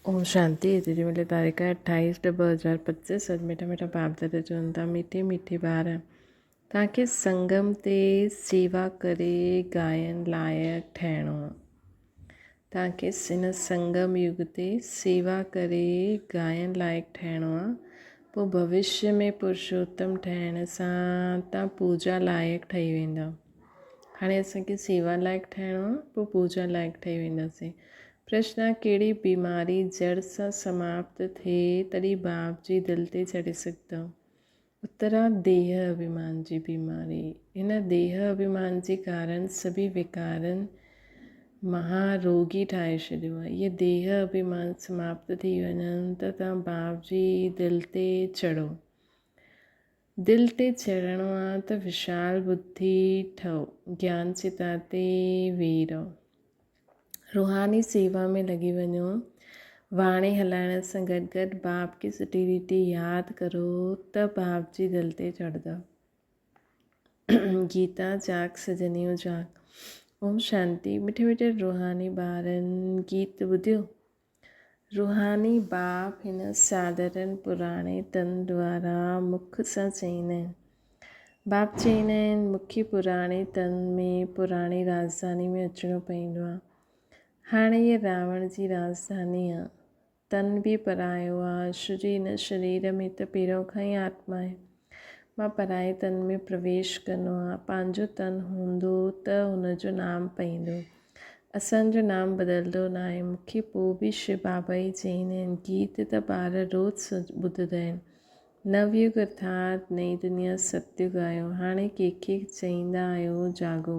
اوم شانتي اڄ جي ملي تاريخ آهي اٺاويس ڏھ 2025 اڄ مٺا مٺا باپ دادا چون ٿا مٺي مٺي ٻار توهان کي سنگم تي سيوا ڪري گائن لائق ٺهڻو آهي توهان کي هن سنگم يگ تي سيوا ڪري گائن لائق ٺهڻو آهي پوء ڀوشيه ۾ پرشوتم ٺهڻ سان توهان پوجا لائق ٺهي ويندا هاڻي اسان کي سيوا لائق ٺهڻو آهي پوء پوڄا لائق ٺهي وينداسين. پرشن آ ڪهڙي بيماري جڙ سان سماپت ٿئي تڏهن باپ جي دل تي چڙهي سگهندؤ؟ اتر آ ديهه اڀيمان جي بيماري. هن ديهه اڀيمان جي ڪارڻ سڀئي وڪارن مها روڳي ٺاهي ڇڏيو آهي. اهي ديهه اڀيمان سماپت ٿي وڃن ته توهان باپ جي دل تي چڙهو. دل تي چڙهڻو آ ته وشال ٻڌي ٺهو، گيان چتا تي ويهي رهو. روحاني سيوا ۾ لڳي وڃو. واڻي هلائڻ سان گڏ گڏ باپ کي سٺي ريتي ياد ڪرو ته باپ جي دل تي چڙهندؤ. گيتا جاڳ سجنيون جاڳ. اوم شانتي. مٺي مٺي روحاني ٻارن گيت ٻڌيو؟ روحاني باپ هن ساڌارڻ پراڻي تن دوارا مک سان چئيندا آهن. باپ چئيندا آهن، مون کي پراڻي تن ۾ پراڻي راڄڌاني ۾ اچڻو پئيندو آهي. هاڻي هيء راوڻ جي راڄڌاني آهي. تن به پرايو آهي، ڇو جو هن شرير ۾ ته پهريون کان ئي آتما آهي. مان پرائي تن ۾ پرويش ڪندو آهيان. پنهنجو تن هوندو ته هن جو نام پئيندو. اسان جو نام بدلندو ناهي. مون کي پوء به شو بابا ئي چئيندا آهن. گيت ته ٻار روز ٻڌندا آهن. نو يگ ارٿات نئين دنيا ستيگ آيو. هاڻي ڪنهن کي چئيندا آهيو جاڳو.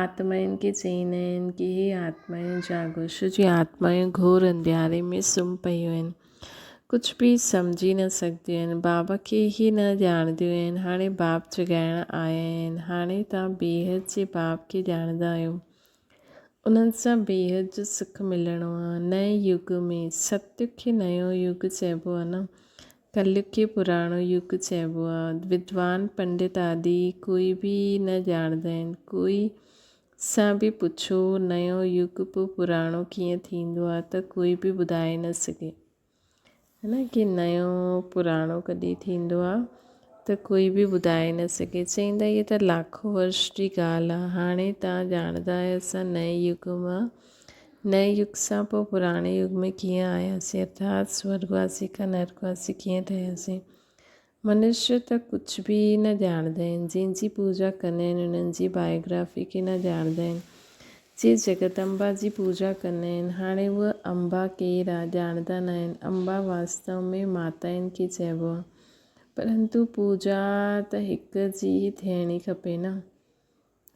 آتمائن کي چئيندا آهن ڪي هي آتمايون جاڳو. ڇو جي آتمايون گهور انڌياري ۾ سمهي پيون آهن. ڪجهه به سمجهي نه سگهنديون آهن. باب کي ئي نه ڄاڻنديون آهن. هاڻي باب جڳائڻ آيا آهن. هاڻي توهان بيحد جي باب کي ڄاڻندا آهيو. انهن سان بيحد جو سک ملڻو آهي. نئين يگ ۾، ستيگ کي نيو يگ چئبو آهي نه. ڪليگ کي پراڻو يگ چئبو آ. ودوان، پنڊت آدي ڪوئي به نه ڄاڻندا آهن. ڪوئي سان به پڇو نيو يگ پوء پراڻو ڪيئن ٿيندو آ ته ڪوئي به ٻڌائي نه سگهي. ها نه ڪي نيو پراڻو ڪڏهن ٿيندو آ ته ڪوئي به ٻڌائي نه سگهي. چئيندا اهي ته لاکو ورش جي ڳالهه آ. هاڻي توهان ڄاڻندا آهيو اسان نئين يگ مان نئين يگ سان پوء پراڻي يگ ۾ ڪيئن آياسين ارٿات سورڳواسي کان نرڪواسي ڪيئن ٺهياسين. منشيه ته ڪجهه به نه ڄاڻندا آهن. جنهن جي پوڄا ڪندا آهن انهن جي بايوگرافي کي نه ڄاڻندا آهن. جي جڳت امبا جي پوڄا ڪندا آهن. هاڻي هوء امبا ڪير آ ڄاڻندا نه آهن. امبا واستو ۾ ماتائن کي چئبو آ. پرنتو پوڄا ته هڪ جي ئي ٿيڻي کپي نه.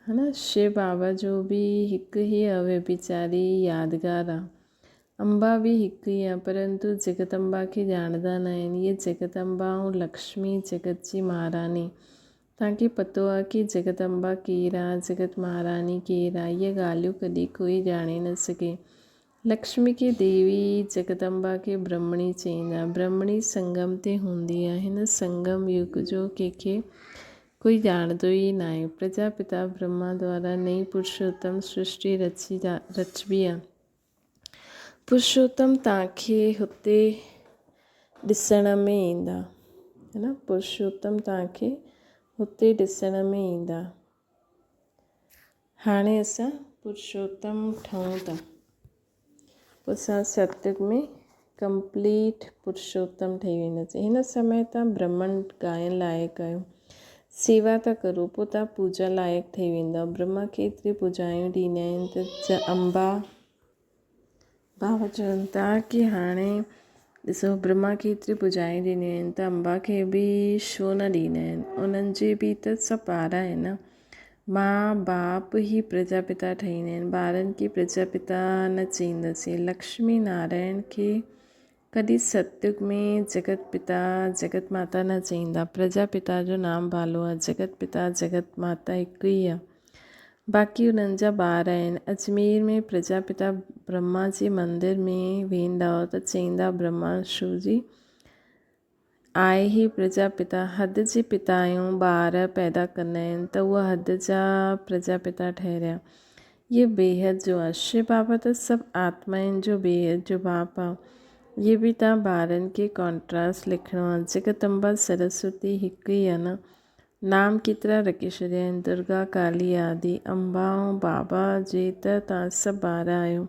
ها نه شو بابا جو به هڪ ئي اويڀيچاري يادگار آ. امبا به هڪ ئي آ پرنتو جڳت امبا کي ڄاڻندا نه آهن. هيء جڳت امبا ۽ لڪشمي جڳت جي مهاراڻي. توهان کي پتو آ ڪي جڳت امبا ڪير آ، جڳت مهاراڻي ڪير آ؟ اهي ڳالهيون ڪڏهن ڪوئي ڄاڻي نه سگهي. لڪشمي کي ديوي، جڳت امبا کي برهمڻي چئيندا. برهمڻي سنگم تي هوندي آ. هن سنگم يگ جو ڪنهن کي ڪوئي ڄاڻندو ئي ناهي. پرجا پتا برهما دوارا نئين پرشوتم سرشٽي رچي رچبي آ. پرشوتم توهان کي هتي ڏسڻ ۾ ايندا. ها نه پرشوتم توهان کي هتي ڏسڻ ۾ ايندا. هاڻي اسان پرشوتم ٺهون ٿا. پوء اسان ستيگ ۾ ڪمپليٽ پرشوتم ٺهي وينداسين. هن سمي تان برهمڻ ڳائڻ لائق آهيو. سيوا ٿا ڪرو پوء تان پوڄا لائق ٺهي ويندؤ. برهما کي ايتري پوڄايون ڏيندا آهن ته امبا بابا چون ٿا ڪي هاڻي ڏسو برهما کي ايتري پوڄايون ڏنيون آهن ته امبا کي به ڇو نه ڏيندا آهن. انهن جي به ته سڀ ٻار آهن نه. ماء باپ ئي پرجا پتا ٺهيندا آهن. ٻارن کي پرجا پتا نه چئينداسين. لڪشمي نارائڻ کي ڪڏهن ستيگ ۾ جڳت پتا جڳت ماتا نه چئيندا. پرجا پتا جو نام ڀالو آهي. جڳت پتا جڳت ماتا هڪ ئي آهي. باقي انهن جا ٻار آهن. اجمير ۾ پرجا پتا برهما جي مندر ۾ ويندؤ ته چئيندا برهما شو جي آء هي پرجا پتا حد جي پتا آهيون، ٻار پيدا ڪندا آهن ته اها حد جا پرجا پتا ٺهريا. اهي بيحد جو آ. شو بابا ته سڀ آتمائن جو بيحد جو باپ آ. اهي به توهان ٻارن کي ڪانٽراسٽ لکڻو آ. جگدمبا سرسوتي هڪ ئي آ نه. نام ڪيترا رکي ڇڏيا آهن درگا، ڪالي آدي. امبا ۽ بابا جي ته توهان سڀ ٻار آهيو.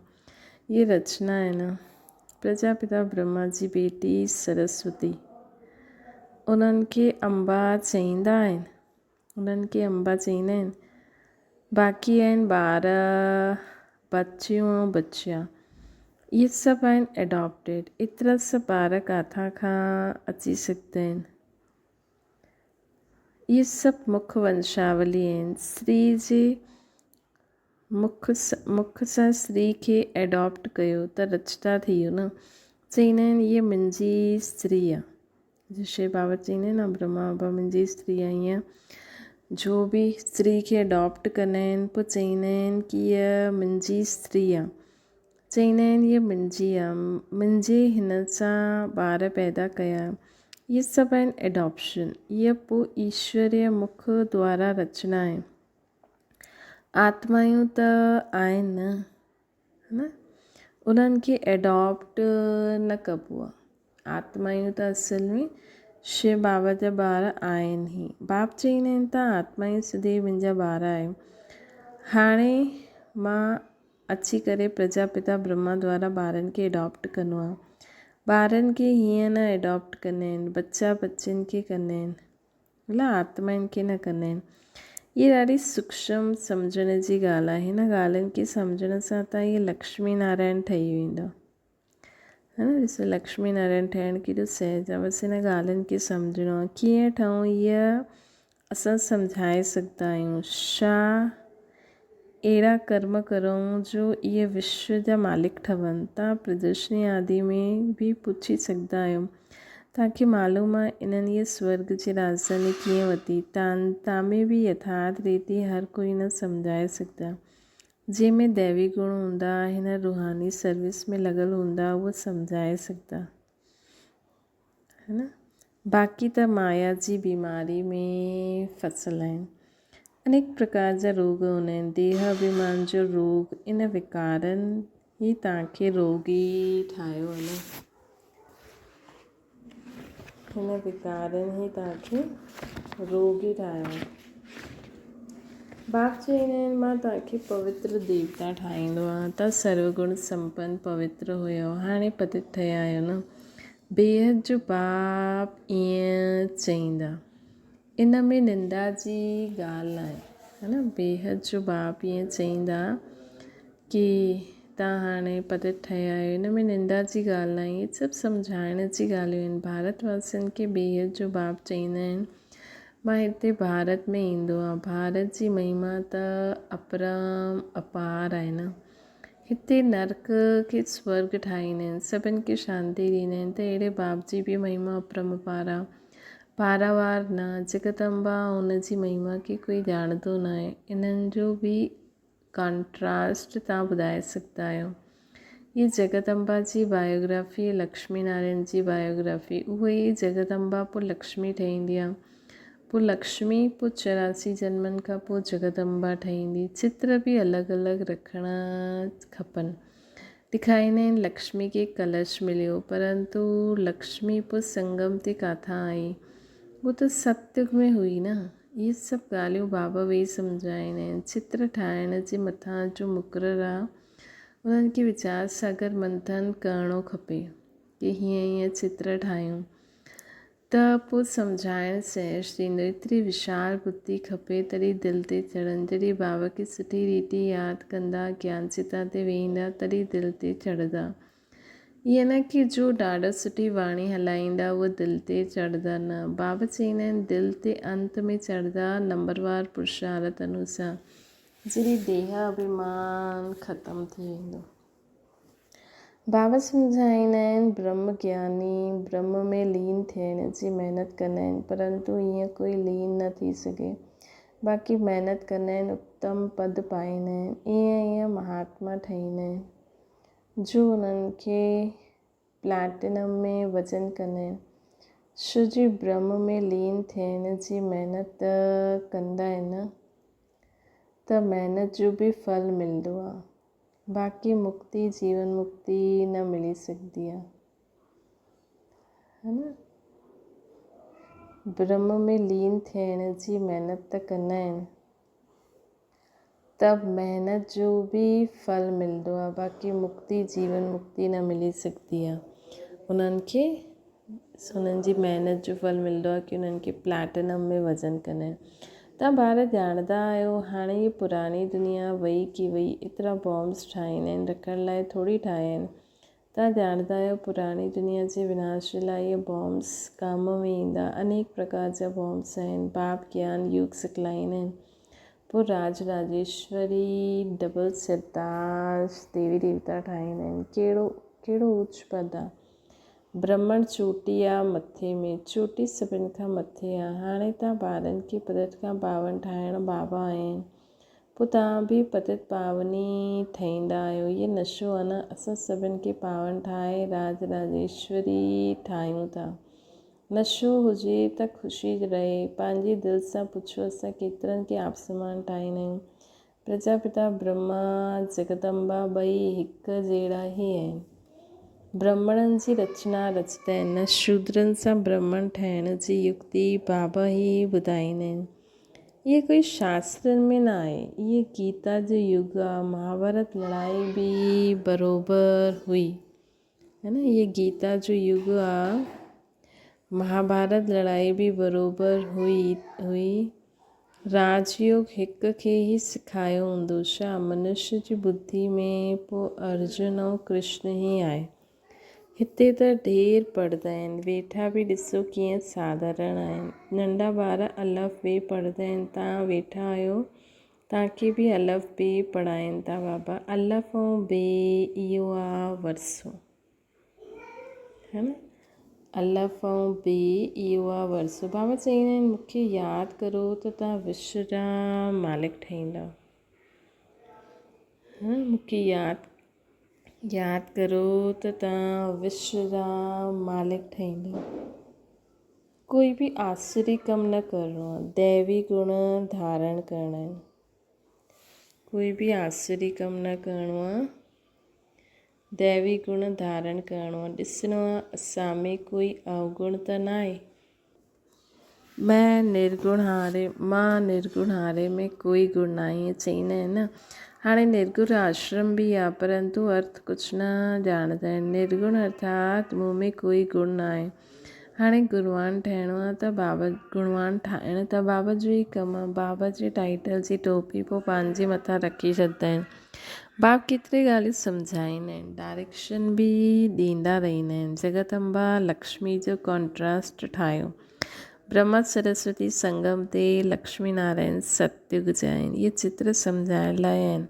اهي رچنا آهي نه. پرجاپتا برهما جي بيٽي سرسوتي. انهن کي امبا چئيندا آهن. انهن کي امبا چئيندا آهن. باقي آهن ٻار، بچيون ۽ بچيا. اهي سڀ آهن ايڊاپٽيڊ. ايترا سڀ ٻار ڪاٿان کان اچي سگهندا آهن. اهي سڀ مک ونشاولي آهن. استري جي مک مک سان استري کي ايڊاپٽ ڪيو ته رچتا ٿي ويو نه. چئيندا آهن اهي منهنجي استري آ. جي بابا چئيندا آهن نه برهما بابا منهنجي استري آ ائين جو به استري کي اڊاپٽ ڪندا آهن پوء چئيندا آهن ڪي هيء منهنجي استري آ. چئيندا آهن هيء منهنجي آ. منهنجي هن سان ٻار پيدا ڪيا. اهي سڀ آهن اڊاپشن. اهي پوء ايشوريه مک دوارا رچنا آهي. آتمائون ته آهن نه نه انهن کي ايڊاپٽ نه ڪبو آهي آتمائون ته اصل ۾ شو بابا جا ٻار آهن ئي باپ چئيندا آهن ته آتمائون سڌي منهنجا ٻار آهيو هاڻي مان اچي ڪري پرجاپتا برهما دوارا ٻارن کي ايڊاپٽ ڪندو آهيان ٻارن کي هيئن نه ايڊاپٽ ڪندا آهن ٻچا ٻچين کي ڪندا آهن ڀلا آتمائن کي نه ڪندا آهن. هيء ڏاڍي سوڪشم سمجهڻ جي ڳالهه آهي. هن ڳالهين کي سمجهڻ سان ته هيء لڪشمي نارائڻ ٺهي ويندو. ها نه ڏسو لڪشمي نارائڻ ٺهڻ ڪيڏو سهج آهي. بس هن ڳالهين کي سمجهڻو آهي. ڪيئن ٺهون هيء اسان سمجهائي سگهندا آهيون. ڇا اهڙا ڪرم ڪرون جو اهي وشو جا مالڪ ٺهن. توهان پردرشني آدي ۾ به پڇي سگهندا آهيو. توهان کي معلوم آهي انهن اهي سورڳ جي راڄڌاني ڪيئن ورتي. تامي به يٿارٿ ريتي هر ڪوئي نه سمجهائي سگهندا. جنهن ۾ ديوي گڻ هوندا، هن روحاني سروس ۾ لڳل هوندا اهو سمجهائي سگهندا. ها نه باقي ته مايا جي بيماري ۾ ڦسل آهن. انيڪ پرڪار جا روڳ هوندا آهن. ديهه اڀيمان جو روڳ ان وڪارن ئي توهان کي روڳي ٺاهيو آهي نه. هن وڪارن ئي توهان کي روڳي ٺاهيو آهي. باپ چوندا آهن مان توهان کي پوتر ديوتا ٺاهيندو آهيان. توهان سروگڻ سمپن پوتر هيو هاڻي پتت ٺهيا آهيو نه. بيحد جو باپ ائين چئيندا. ان ۾ نندا جي ڳالهه ناهي. ها نه بيحد جو باپ ائين چئيندا ڪي تان هاڻي پتت ٺهيا آهيو. ان ۾ نندا جي ڳالهه ناهي. اهي سڀ سمجهائڻ جي ڳالهيون آهن. ڀارت واسين کي بيحد جو باپ چئيندا آهن. مان هتي ڀارت ۾ ايندو آهيان. ڀارت جي مهما ته اپرم اپار آهي نه. هتي نرڪ کي سورڳ ٺاهيندا آهن، سڀن کي شانتي ڏيندا آهن ته اهڙي باپ جي به مهما اپرمپار آ. پاراوار نه، جگدمبا ان جي مهما کي ڪوئي ڄاڻندو ناهي. انهن جو به ڪانٽراسٽ توهان ٻڌائي سگهندا آهيو. هيء جگدمبا جي بايوگرافي لڪشمي نارائڻ جي بايوگرافي اهو ئي جگدمبا پوء لڪشمي ٺهيندي آ. پوء لڪشمي، پوء 84 جنمن کان پوء جگدمبا ٺهيندي. چتر به الڳ الڳ رکڻ کپن. ڏيکاريندا آهن لڪشمي کي ڪلش مليو پرنتو لڪشمي پوء سنگم تي ڪاٿان آئي؟ هوء ته ستيگ ۾ هئي نه. اهي سڀ ڳالهيون بابا ويهي سمجهائيندا آهن. چتر ٺاهڻ جي مٿان جو مقرر آ انهن کي ويچار ساگر منٿن ڪرڻو کپي ڪي هيئن هيئن چتر ٺاهيون. ته پوء سمجهائڻ سهج ٿيندو. ايتري وشال ٻڌي کپي تڏهن دل تي چڙهن. جڏهن بابا کي سٺي ريتي ياد ڪندا، گيان چتا تي ويهندا، تڏهن دل تي چڙهندا. ائين نه ڪي جو ڏاڍو سٺي واڻي هلائيندا اهو دل تي چڙهندا نه. بابا چئيندا آهن دل تي انت ۾ چڙهندا نمبروار پرشارت انوسار. جڏهن ديهه اڀيمان ختم ٿي ويندو. بابا سمجهائيندا آهن، برهم گياني برهم ۾ لين ٿيڻ جي محنت ڪندا آهن، پرنتو ائين ڪوئي لين نه ٿي سگهي. باقي محنت ڪندا آهن، اتم پد پائيندا آهن، ائين ائين مهاتما ٺهيندا آهن، جو انهن کي پلاٽينم ۾ وزن ڪندا آهن. شو جي برهم ۾ لين ٿيڻ جي محنت ڪندا آهن. ته محنت جو به ڦل ملندو آ. باقي مڪتي جيون مڪتي نه ملي سگهندي آ. ها نه؟ برهم ۾ لين ٿيڻ جي محنت ته ڪندا آهن ته محنت جو به ڦل ملندو آ باقي مڪتي جيون مڪتي نه ملي سگهندي آ. انهن کي انهن جي محنت جو ڦل ملندو آهي ڪي انهن کي پلاٽينم ۾ وزن ڪندا آهن. توهان ٻار ڄاڻندا آهيو هاڻي هي پراڻي دنيا وئي ڪي وئي ايترا بامس ٺاهيندا آهن رکڻ لاء ٿوري ٺاهيا آهن. توهان ڄاڻندا آهيو پراڻي دنيا جي وناش جي لاء اهي بامس ڪم ۾ ايندا. انيڪ پرڪار جا بامس آهن. باپ گيان يوگ سکلائيندا آهن. پوء راج راجيشوري ڊبل سرتاج ديوي ديوتا ٺاهيندا آهن. ڪهڙو ڪهڙو اوچ پد آهي. برهمڻ چوٽي آ مٿي ۾، چوٽي سڀن کان مٿي آ. هاڻي تان ٻارن کي پتت کان پاون ٺاهڻ بابا آهن. پوء توهان به پتت پاوني ٺهيندا آهيو. هيء نشو آ نه. اسان سڀن کي پاون ٺاهي راج راجيشوري ٺاهيون ٿا. نشو هجي ته خوشي رهي. پنهنجي دل سان پڇو اسان ڪيترن کي آپ سمان ٺاهيندا آهيون. پرجاپتا برهما، جگدمبا ٻئي هڪ جهڙا ئي آهن. برهمڻن جي رچنا رچندا آهن نه شودرن سان برهمڻ ٺهڻ جي يڪتي بابا ئي ٻڌائيندا آهن. اهي ڪوئي شاسترن ۾ نه آهي. اهي گيتا جو يگ آ. مهاڀارت لڙائي به بروبر هئي. هي نه اهي گيتا جو يگ آ. مهاڀارت لڙائي به بروبر هئي هئي. راج يوگ هڪ کي ئي سکايو هوندو ڇا؟ منشي جي ٻڌي ۾ پوء ارجن ۽ ڪرشن ئي آهي. هتي ته ڍير پڙهندا آهن. ويٺا به ڏسو ڪيئن ساڌارڻ آهن. ننڍا ٻار الف بي پڙهندا آهن. توهان ويٺا آهيو توهان کي به الف بي پڙهائين ٿا بابا. الف ۽ بي اهو آ ورثو. ها نه الف ۽ بي اهو آ ورثو. بابا چئيندا آهن مون کي ياد ڪرو ته توهان وشو جا مالڪ ٺهيندا. ها مون کي ياد ياد ڪرو ته توهان وشو جا مالڪ ٺهيندا. ڪوئي به آسري ڪم نه ڪرڻو آ، ديوي گڻ ڌارڻ ڪرڻا آهن. ڪوئي به آسري ڪم نه ڪرڻو آ. ديوي گڻ ڌارڻ ڪرڻو آ. ڏسڻو آ اسان ۾ ڪوئي اوگڻ ته ناهي. مين نرگڻ هاري، مان نرگڻ هاري ۾ ڪوئي گڻ ناهي ائين چئيندا آهن نه. هاڻي نرگڻ آشرم به آ پرنتو ارٿ ڪجهه نه ڄاڻندا آهن. نرگڻ ارٿات مون ۾ ڪوئي گڻ ناهي. هاڻي گڻوان ٺهڻو آ ته بابا گڻوان ٺاهڻ ته بابا جو ئي ڪم آ. بابا جي ٽائيٽل جي ٽوپي پوء پنهنجي مٿان رکي ڇڏندا آهن. باب ڪيتري ڳالهيون سمجهائيندا آهن، ڊائريڪشن به ڏيندا رهندا آهن. جڳت امبا لڪشمي جو ڪانٽراسٽ ٺاهيو. برهما سرسوتي سنگم تي لڪشمي نارائڻ ستيگ جا آهن. اهي چتر سمجهائڻ لاء آهن.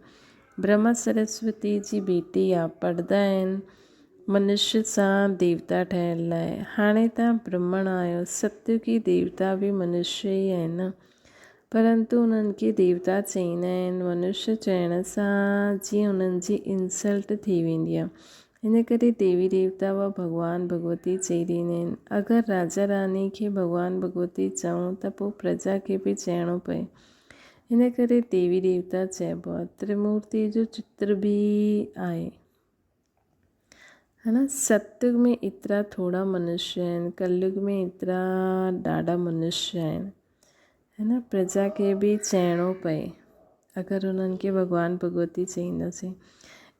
برهما سرسوتي جي بيٽي آ. پڙهندا آهن منشي سان ديوتا ٺهڻ لاء. هاڻي توهان برهمڻ آهيو. ستيگي ديوتا به منشي ئي آهن نه. پرنتو انهن کي ديوتا چئيندا آهن، منشي چئڻ سان جيئن انهن جي انسلٽ ٿي ويندي آهي. ان ڪري ديوي ديوتا و ڀڳوان ڀڳوتي چئي ڏيندا آهن. اگر راجا راڻي کي ڀڳوان ڀڳوتي چئون ته پوء پرجا کي به چئڻو پئي. ان ڪري ديوي ديوتا چئبو آهي. ترمورتي جو چتر به آهي. ها نه ستيگ ۾ ايترا ٿورا منشي آهن، ڪليگ ۾ ايترا ڏاڍا منشي آهن. ها نه پرجا کي به چئڻو پئي اگر انهن کي ڀڳوان ڀڳوتي چئينداسين.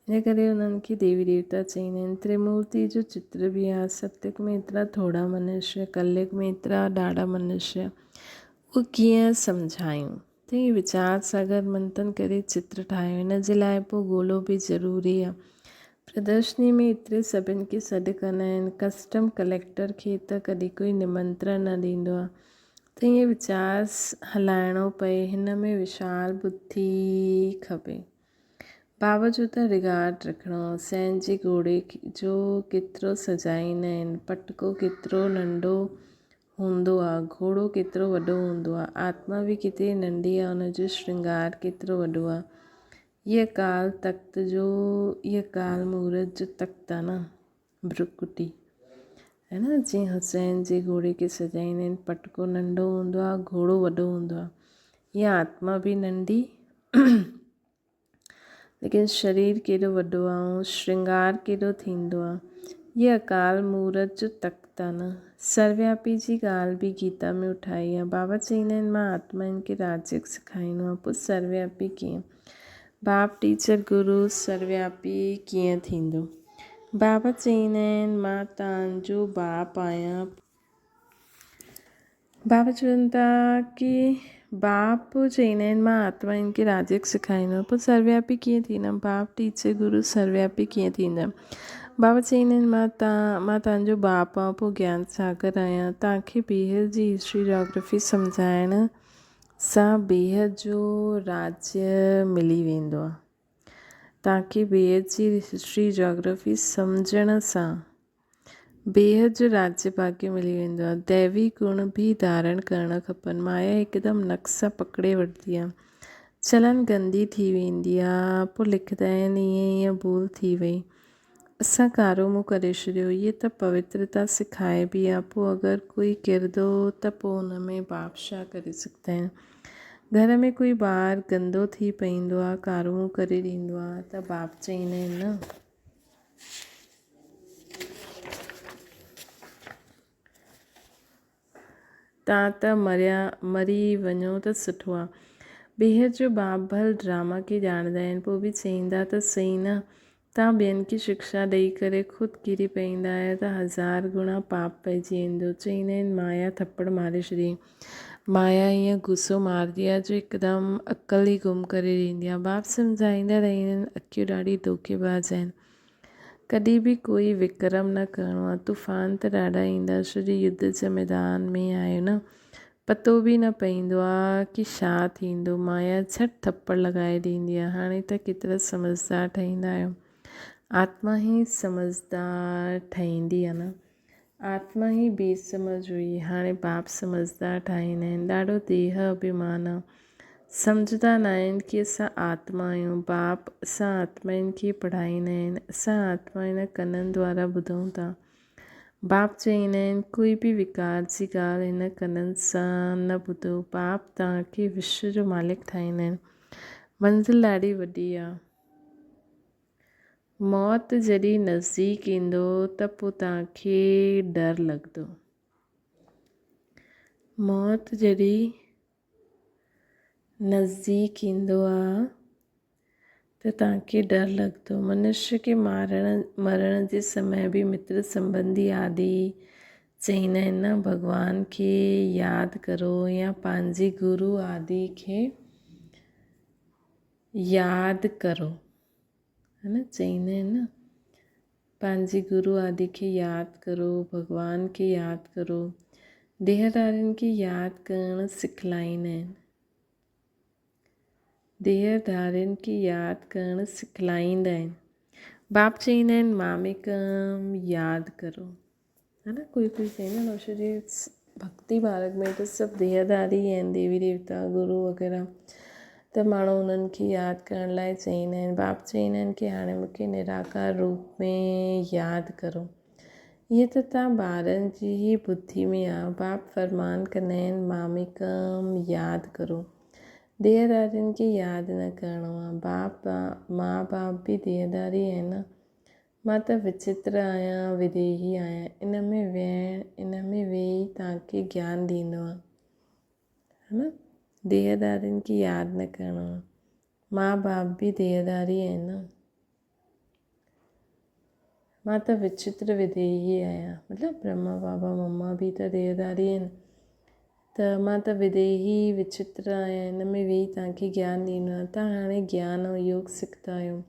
ان ڪري انهن کي ديوي ديوتا چئيندا آهن. ترمورتي جو چتر به آهي. ستيگ ۾ ايترا ٿورا منشي، ڪليگ ۾ ايترا ڏاڍا منشي. اهو ڪيئن سمجهايون؟ تنهن ويچار ساگر منٿن ڪري چتر ٺاهيو. ان جي لاء پوء گولو به ضروري آ. پردرشني ۾ ايتري سڀن کي سڏ ڪندا آهن. ڪسٽم ڪليڪٽر کي ته ڪڏهن ڪوئي نمنترڻ نه ڏيندو آ. تنهن ويچار هلائڻو پئي. هن ۾ وشال ٻڌي کپي. بابا جو ته رگارڊ رکڻو. حسين جي گهوڙي جو ڪيترو سجائيندا آهن. پٽڪو ڪيترو ننڍو هوندو آ، گهوڙو ڪيترو وڏو هوندو آ، آتما به ڪيتري ننڍي آ، ان جو شرنگار ڪيترو وڏو آ. هيء ڪال تخت جو، هيء ڪال مورت جو تخت آ نه، ڀرڪٽي. هي نه، جيئن حسين جي گهوڙي کي سجائيندا آهن، پٽڪو ننڍو هوندو آ، گهوڙو وڏو هوندو آ. هيء آتما به ننڍي. ليڪن شرير ڪيڏو وڏو آ ۽ شرنگار ڪيڏو ٿيندو آ. هي اڪال مورت جو تخت آ نه. سروياپي جي ڳالهه به گيتا ۾ اٺائي آ. بابا چئيندا آهن مان آتمائن کي راجيوگ سکائيندو آهيان پوء سروياپي ڪيئن؟ باپ ٽيچر گرو سروياپي ڪيئن ٿيندو؟ بابا چئيندا آهن مان توهان جو باپ آهيان. بابا چون ٿا ڪي باپ چئيندا آهن مان آتمائن کي راجيوگ سکائيندو آهيان پوء سروياپي ڪيئن ٿيندم باپ ٽيچر گرو سروياپي ڪيئن ٿيندم بابا چئيندا آهن مان تان مان تنهنجو باپ آهيان پوء گيان ساگر آهيان توهان کي بيحد جي هسٽري جاگرافي سمجهائڻ سان بيحد جو راجيه ملي ويندو آهي توهان کي بيحد جي هسٽري جاگرافي سمجهڻ سان بيحد جو راجيه ڀاڳيه ملي ويندو آهي. ديوي گڻ به ڌارڻ ڪرڻ کپن. مايا هڪدم نڪ سان پڪڙي وٺندي آهي. چلن گندي ٿي ويندي آهي. پوء لکندا آهن ائين ائين ڀول ٿي وئي. اسان ڪارو منهن ڪري ڇڏيو. هيء ته پوترتا سکائبي آهي. پوء اگر ڪوئي ڪرندو ته پوء ان ۾ باپ ڇا ڪري سگهندا آهن. گهر ۾ ڪوئي ٻار گندو ٿي پئيندو آهي، ڪارو منهن ڪري ڏيندو آهي ته باپ چئيندا آهن نه. تان ته مريا مري وڃو ته سٺو آ. بيحد جو باپ ڀل ڊراما کي ڄاڻندا آهن پوء به چئيندا ته سهي نه. تان ٻين کي شڪشا ڏئي ڪري خود ڪري پئيندا آهيو ته هزار گڻا پاپ پئجي ويندو. چئيندا آهن مايا ٿپڙ ماري ڇڏيائين. مايا ائين غصو مارندي آ جو هڪدم عقل ئي گم ڪري ڏيندي آ. باپ سمجهائيندا رهندا آهن اکيون ڏاڍي دوکيباز آهن. ڪڏهن به ڪوئي وڪرم نه ڪرڻو آ. طوفان ته ڏاڍا ايندا ڇو جو يڌ جي ميدان ۾ آهيو نه. پتو به نه پئيندو آ ڪي ڇا ٿيندو. مايا جهٽ ٿپڙ لڳائي ڏيندي آ. هاڻي ته ڪيترا سمجهدار ٺهيندا آهيو. آتما ئي سمجهدار ٺهيندي آ نه. آتما ئي بي سمجهه هئي، هاڻي باپ سمجهدار ٺاهيندا آهن. ڏاڍو ديهه اڀيمان آ. سمجهندا ناهن ڪي اسان آتما آهيون. باپ اسان آتمائن کي پڙهائيندا آهن. اسان آتما هن ڪنن دوارا ٻڌون ٿا. باپ چئيندا آهن ڪوئي به وڪار جي ڳالهه هن ڪنن سان نه ٻڌو. باپ توهان کي وشو جو مالڪ ٺاهيندا آهن. منزل ڏاڍي وڏي آ. موت جڏهن نزديڪ ايندو ته پوء توهان کي ڊر لڳندو. موت جڏهن نزديڪ ايندو آ ته توهان کي ڊر لڳندو. منشيه کي مارڻ مرڻ جي سمي به متر سنبنڌي آدي چئيندا آهن نه ڀڳوان کي ياد ڪرو يا پنهنجي گرو آدي کي ياد ڪرو. ها نه چئيندا آهن نه پنهنجي گرو آدي کي ياد ڪرو ڀڳوان کي ياد ڪرو ديهدارين کي ياد ڪرڻ سکلائيندا آهن ديهدارين کي ياد ڪرڻ سکلائيندا آهن باپ چئيندا آهن ماميڪم ياد ڪرو ها نه ڪوئي ڪوئي چئيندا آهن اوشو جي ڀڪتي مارگ ۾ ته سڀ ديهداري آهن ديوي ديوتا گرو وغيره ته ماڻهو انهن کي ياد ڪرڻ لاء چئيندا آهن باپ چئيندا آهن ڪي هاڻي مون کي نراڪار روپ ۾ ياد ڪرو اهي ته تان ٻارن جي ئي ٻڌي ۾ آ باپ فرمان ڪندا آهن ماميڪم ياد ڪرو ديهدارين کي ياد نه ڪرڻو آ باپ ماء باپ به ديهداري آهن نه مان ته وچتر آهيان، وديهي آهيان، ان ۾ ويهڻ، ان ۾ ويهي توهان کي گيان ڏيندو آهيان. ها نه؟ ديهدارين کي ياد نه ڪرڻو آهي. ماء باپ به ديهداري آهن نه. مان ته وچتر وديهي آهيان. مطلب برهما بابا مما به ته ديهداري آهن. ته مان ته وديهي وچتر آهيان، ان ۾ ويهي توهان کي گيان ڏيندو آهيان. توهان هاڻي گيان ۽ يوگ سکندا آهيو.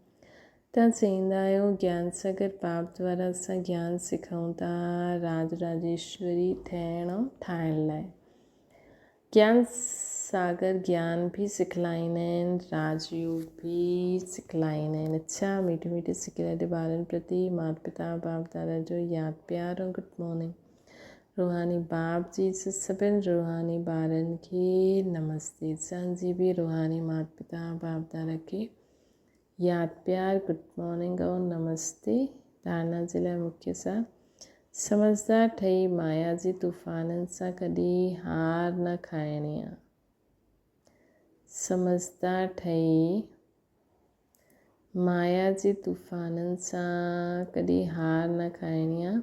توهان چئيندا آهيو، گيان ساگر باپ دوارا اسان گيان سکون ٿا راج راجيشوري ٿيڻ ۽ ٺاهڻ لاء. گيان ساگر گيان به سکلائيندا آهن، راج يوگ به سکلائيندا آهن. اڇا ميٺي ميٺي سکيا ٻارن پرتي مات پتا باپ دادا جو ياد پيار ۽ گڊ مارننگ. روحاني باپ جي سڀن روحاني ٻارن کي نمستي. اسان جي به روحاني مات پتا باپ دادا کي ياد پيار گڊ مارننگ اور نمستي. ڌارنا جي لاء مکيه سان سمجهدار ٺهي مايا جي طوفانن سان ڪڏهن هار نه کائڻي آ. سمجهدار ٺهي مايا جي طوفانن سان ڪڏهن هار نه کائڻي آ.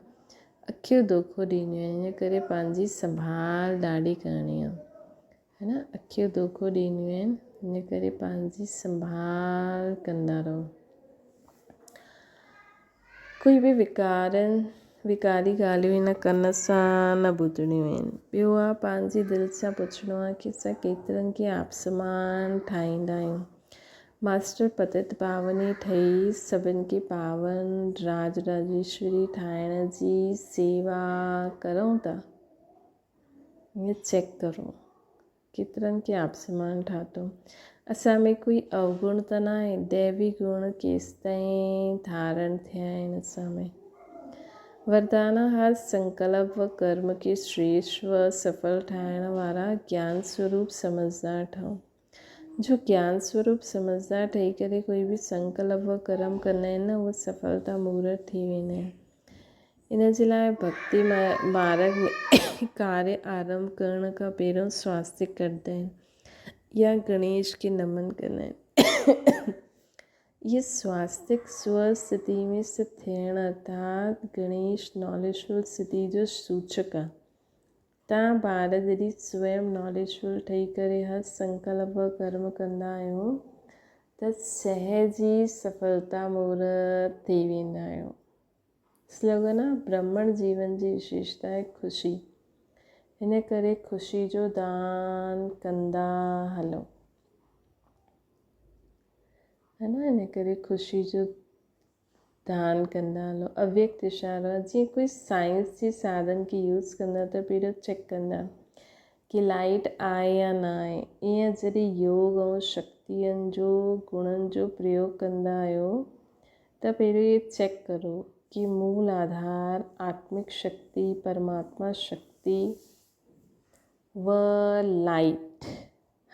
اکيون دوکو ڏينديون آهن ان ڪري پنهنجي سنڀال ڏاڍي ڪرڻي آ. ها نه اکيون دوکو ڏينديون آهن ان ڪري پنهنجي سنڀال ڪندا رهو. ڪوئي به وڪارن وڪاري ڳالهيون هن ڪن سان نه ٻڌڻيون آهن. ٻيو آ پنهنجي دل سان پڇڻو آ ڪي اسان ڪيترن کي آپسمان ٺاهيندا آهيون. ماسٽر پتت پاوني ٺهي سڀن کي پاون راج راجيشوري ٺاهڻ جي سيوا ڪرون ٿا. ائين چيڪ ڪرو ڪيترن کي آپسمان ٺاتو. اسان ۾ ڪوئي اوگڻ ته ناهي، ديوي گڻ ڪيستائين ڌارڻ ٿيا آهن اسان ۾. وردانا هر سنڪلپ و ڪرم کي شريشٽ و سڦل ٺاهڻ وارا گيان سوروپ سمجهدار ٺهو. جو گيان سوروپ سمجهدار ٺهي ڪري ڪوئي به سنڪلپ و ڪرم ڪندا آهن نه اهي سڦلتا مورت ٿي ويندا آهن. ان جي لاء ڀڳتي مارڳ ۾ ڪاريه آرنڀ ڪرڻ کان پهريون سواستڪ ڪڍندا آهن يا گڻيش کي نمن ڪندا آهن. اهي سواستڪ سو اسٿتي ۾ اسٿت ٿيڻ ارٿات گڻيش ناليجفل اسٿتي جو سوچڪ آهي. تان ٻار جڏهن سويم ناليجفل ٺهي ڪري هر سنڪلپ و ڪرم ڪندا آهيو ته سهج ئي سڦلتا مورت ٿي ويندا آهيو. سلوگن آ برهمڻ جيون جي وشيشتا آهي خوشي. ان ڪري خوشي جو دان ڪندا هلو. ها نه ان ڪري خوشي جو دان ڪندا هلو. اويڪت اشارو آ جيئن ڪوئي سائنس جي ساڌن کي يوز ڪندا ته پهريون چيڪ ڪندا ڪي لائيٽ آهي يا نه آهي. ائين جڏهن يوگ ۽ شڪتين جو گڻن جو پريوگ ڪندا آهيو ته پهريون اهي چيڪ ڪرو ڪي مول آڌار آتمڪ شڪتي، پرماتما شڪتي، و لائيٽ،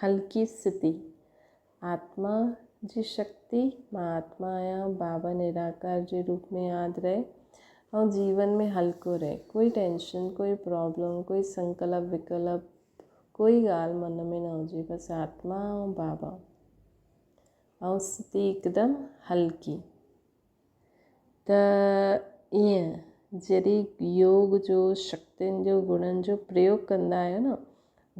هلڪي اسٿتي، آتما جي شڪتي، مان آتما آهيان، بابا نراڪار جي روپ ۾ ياد رهي ۽ جيون ۾ هلڪو رهي، ڪوئي ٽينشن، ڪوئي پرابلم، ڪوئي سنڪلپ وڪلپ، ڪوئي ڳالهه من ۾ نه هجي، بس آتما ۽ بابا. ۽ ستي هڪدم هلڪي ته ائين جڏهن يوگ جو شڪتين جو گڻن جو پريوگ ڪندا آهيو نه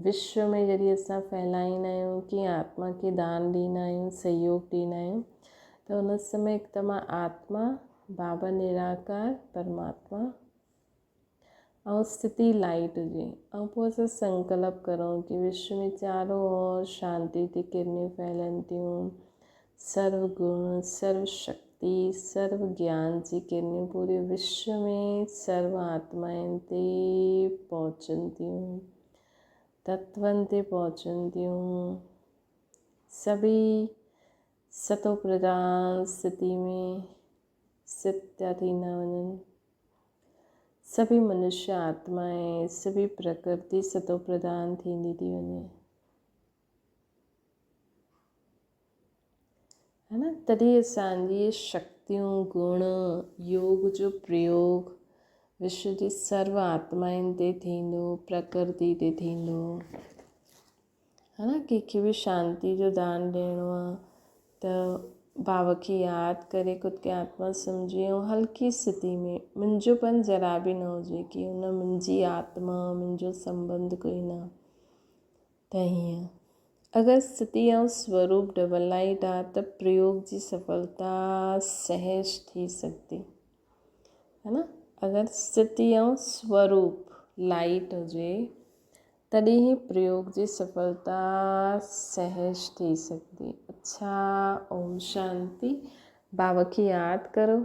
وشو ۾ جڏهن اسان ڦهلائيندا آهيون ڪي آتما کي دان ڏيندا آهيون سهيوگ ڏيندا آهيون ته ان سمي هڪدم آتما بابا نراڪار پرماتما ۽ اسٿتي لائيٽ هجي ۽ پوء اسان سنڪلپ ڪرون ڪي وشو ۾ چارو اور شانتي جي ڪرنيون ڦهلن ٿيون، سرو گڻ، سرو شڪتي، سرو گيان جي ڪرنيون پوري وشو ۾ سرو آتمائن تي پهچن ٿيون، تتون تي پهچن ٿيون، سڀئي ستو پرڌان اسٿتي ۾ اسٿت ٿا ٿيندا وڃن. سڀئي منشيه آتما ۽ سڀئي پرڪرتي ستوپرڌان ٿيندي ٿي وڃي. ها نه تڏهن اسان جي شڪتيون، گڻ، يوگ جو پريوگ وشو جي سرو آتمائن تي ٿيندو، پرڪرتي تي ٿيندو. ها نه ڪنهن کي به شانتي جو دان ڏيڻو آ ته بابا کي ياد ڪري خود کي آتما سمجهي ۽ هلڪي اسٿتي ۾ منهنجو پن ذرا به نه هجي ڪي هن منهنجي آتما منهنجو سنبنڌ ڪوئي نه ته هيئن اگر اسٿتي ۽ سوروپ ڊبل لائيٽ آ ته پريوگ جي سڦلتا سهج ٿي سگهندي ها نه اگر اسٿتي ۽ سوروپ لائيٽ هجي تڏهن ئي پريوگ جي سڦلتا سهج ٿي سگهندي. اڇا اوم شانتي. بابا کي ياد ڪرو.